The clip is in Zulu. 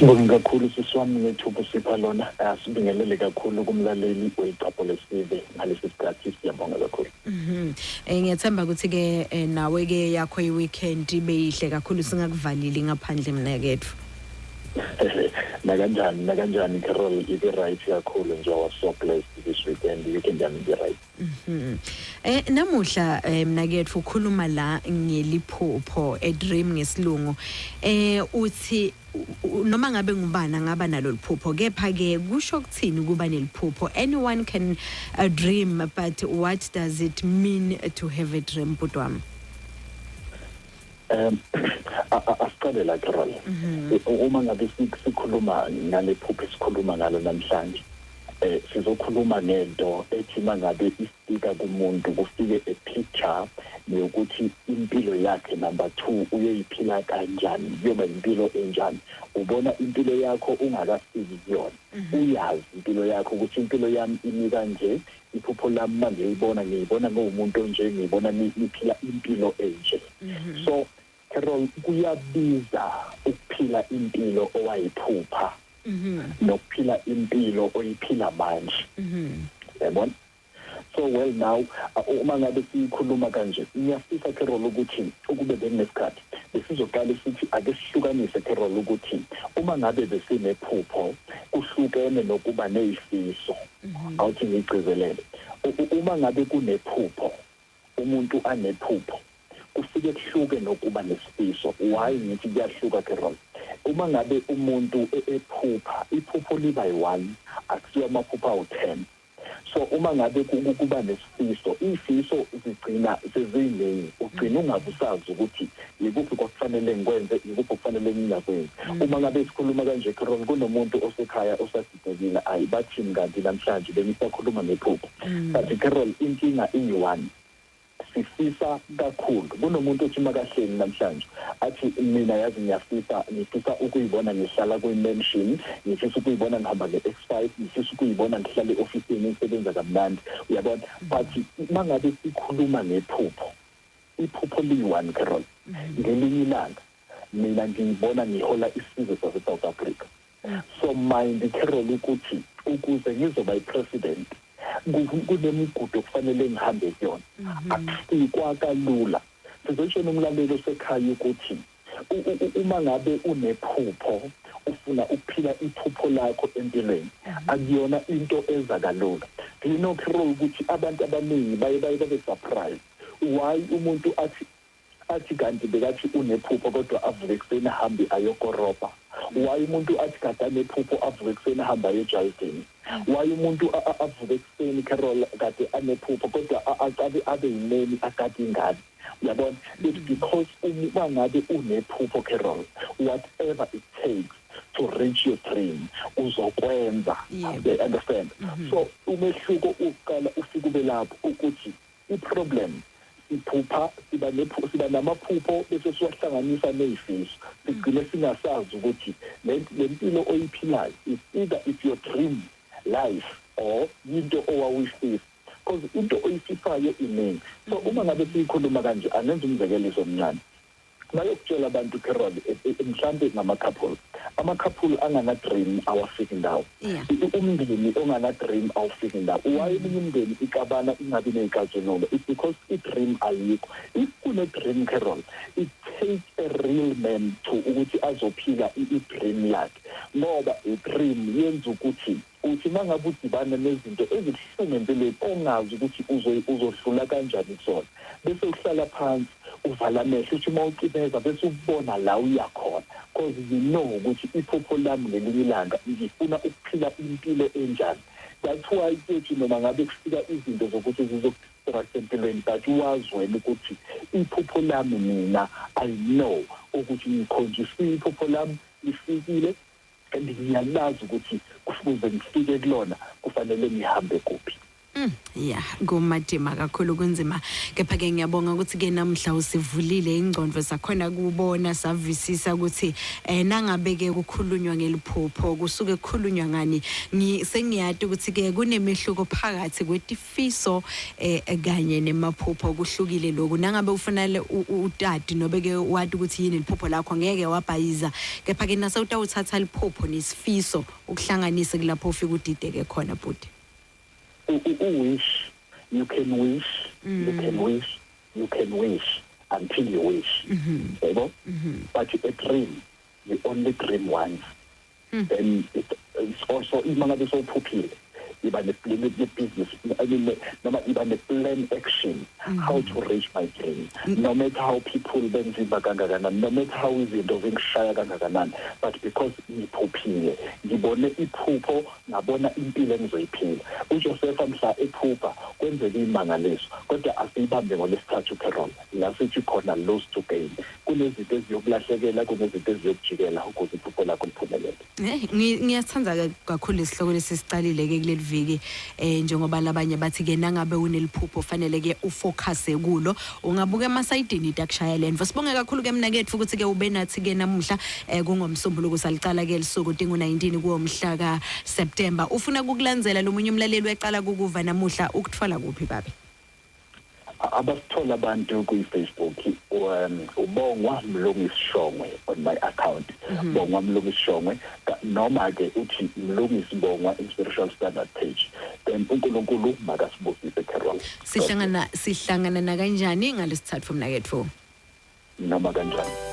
Sibonge kakhulu sisi wami ngethuba usipha lona. Sibingelele kakhulu kumlaleli weCapho Lesive ngalesi sikhathi, siyabonga kakhulu. Ngiyathemba ukuthi ke nawe ke yakho i-weekend ibeyihle kakhulu, singakuvalili ngaphandle, mnaketfu. Nakanjani, nakanjani, Carol, ibe right kakhulu nje. I was so blessed this weekend, weekend yami ibe right. Namuhla mnaketfu ukhuluma la ngeliphupho, a dream ngesilungu. Uthi noma ngabe ngubani angaba nalo liphupho, kepha ke kusho kuthini kuba neliphupho? Anyone can dream, but what does it mean to have a dream, bhuti wami? Asiqale la, Carol. Uma ngabe sikhuluma ngale phupho esikhuluma ngalo namhlanje, sizokhuluma ngento ethi mangabe ifika kumuntu, kufike a picture yokuthi impilo yakhe number 2 uyoyiphila kanjani, kuyoba impilo enjani. Ubona impilo yakho ungakafiki kuyona, uyazi impilo yakho ukuthi impilo yami imi kanje, iphupho lami mangiyibona, ngiyibona nguwumuntu onje, ngiyibona niphila impilo enje. So Carol, kuyabiza ukuphila impilo owayiphupha nokuphila impilo oyiphila manje, yabona? So well, now uma ngabe siyikhuluma kanje, ngiyafisa, Carol, ukuthi ukube bekunesikhathi besizoqala sithi ake sihlukanise, Carol, ukuthi uma ngabe besinephupho kuhlukene nokuba nezifiso. Awuthi ngigcizelele, uma ngabe kunephupho, umuntu anephupho, kufike kuhluke nokuba nesifiso. Why ngithi kuyahluka, Carol? Uma ngabe umuntu ephupha, iphupho liba yi-one, akusiwo amaphupho awu-10. So uma ngabe kuba nesifiso, izifiso zigcina seziningi, ugcina ungabe usazi ukuthi yikuphi kwakufanele ngikwenze, yikuphi okufanele ngingakwenzi. Uma ngabe sikhuluma kanje, Carol, kunomuntu osekhaya osadidekile, ayi bathini kanti namhlanje, bengisakhuluma ngephupho. But Carol, inkinga iyi-one, sifisa kakhulu. Kunomuntu othi makahleli namhlanje athi, "Mina yazi ngiyafisa, ngifisa ukuyibona ngihlala kwi-mansion, ngifisa ukuyibona ngihamba nge-X5, ngifisa ukuyibona ngihlala e-ofisini ngisebenza kamnandi," uyabona? But mangabe sikhuluma ngephupho, iphupho liyi-one, Carol. Ngelinye ilanga mina ngiyibona ngihola isizwe sase-South Africa. So mind, Carol, ukuthi ukuze ngizoba i-president kunemigudu okufanele ngihambe kuyona, akufikwa kalula. Sizotshela umlaleli osekhaya ukuthi uma ngabe unephupho, ufuna ukuphila iphupho lakho empilweni, akuyona into eza kalula. Do you know, Carol, ukuthi abantu abaningi baye babe surprised why umuntu athi kanti bekathi unephupho kodwa avuke ekuseni ahambe ayokorobha? Why umuntu athi kade anephupho avuke ekuseni ahambe aye ejardini? Why umuntu avuke ekuseni, Carol, kade anephupho kodwa acabe abe yineni, agade ingane, uyabona? It's because uma ngabe unephupho, Carol, whatever it takes to reach your dream uzokwenza. You understand? So umehluko uqala ufike ube lapho ukuthi i-problem siphupha, siba namaphupho bese siwahlanganisa nezifiso, sigcine singasazi ukuthi le mpilo oyiphilayo is either it's your dream life or yinto owawuyifisa, because into oyifisayo iningi. So uma ngabe siyikhuluma kanje, angenza umzekeliso omncane. Bayokutshela abantu, Carol, mhlambe ngama-couple, ama-couple angana-dream awafiki ndawo. Umndeni ongana-dream awufiki ndawo. Why eminye imindeni ixabana, ingabi ney'xazululo? It's because i-dream ayikho. If kune-dream, Carol, it takes a real man to ukuthi azophila i-dream yakhe, ngoba i-dream yenza ukuthi uthi uma ngabe udibana nezinto ezibuhlungu empilweni ongazi ukuthi uzohlula kanjani kuzona, bese uhlala phansi, uvala amehlo, uthi uma ucimeza bese ubona la uya khona, because you know ukuthi iphupho lami ngelinye ilanga ngifuna ukuphila impilo enjani. That's why kuthi noma ngabe kufika izinto zokuthi zizokudistract empilweni, but wazi wena ukuthi iphupho lami mina, I know ukuthi ngikhonjisiwe, iphupho lami lifikile and ngiyalazi ukuthi kufuze ngifike kulona, kufanele ngihambe kuphi. Ya, kumatima kakhulu, kunzima. Kepha ke ngiyabonga ukuthi ke namhla usivulile ingqondo, sakhona kubona, savisisa ukuthi nangabe ke kukhulunywa ngeliphupho kusuke kukhulunywa ngani. Sengiyati ukuthi ke kunemehluko phakathi kwetifiso kanye nemaphupho, kuhlukile lokhu. Nangabe ufuna utati nobe ke wati ukuthi yini liphupho lakho, ngeke wabhayiza. Kepha ke nase utawuthatha liphupho nesifiso ukuhlanganise, kulapho ufika udideke khona, bhuti. U-wish, you can wish, you can wish, you can wish until you wish, yabo, but a dream, you only dream once. Then it's also, uma ngabe sowuphuphile, iba ne-business, I mean, noma iba ne-plan action how to reach my dream, no matter how people benzima kangakanani, no matter how izinto zingishaya kangakanani, but because ngiphuphile, ngibone iphupho, ngabona impilo engizoyiphila. UJosepha mhla ephupha kwenzeka imangaliso, kodwa asiyibambe ngolesithathu, Carol, la sithi khona lose to gain. Kunezinto eziyokulahlekela, kunezinto eziyokujikela ukuze iphupho lakho liphumelele. Ngiyathanda ke kakhulu isihloko lesisicalile ke kuleli viki, njengoba labanye bathi ke nangabe uneliphupho fanele ke ufocus kulo, ungabuka emasayidini itakushaya lento. Sibonge kakhulu ke mnaketfu ukuthi ke ube nathi ke namuhla, kungoMsombuluko, salicala ke lisuku tingu 19 kuwo mhla ka September. Ufuna ukukulandzela lomunye umlaleli weqala kukuva namuhla, ukuthola kuphi, babe? Abasithola abantu kwi-Facebook, uBongwa Mlungisi Shongwe on my account, Bongwa Mlungisi Shongwe, noma ke uthi Mlungisi Bongwa in Spiritual Standard page. Then uNkulunkulu makasibusise, Carol. Sihlangana nakanjani ngalesithathu, mnaketfu? Noma kanjani.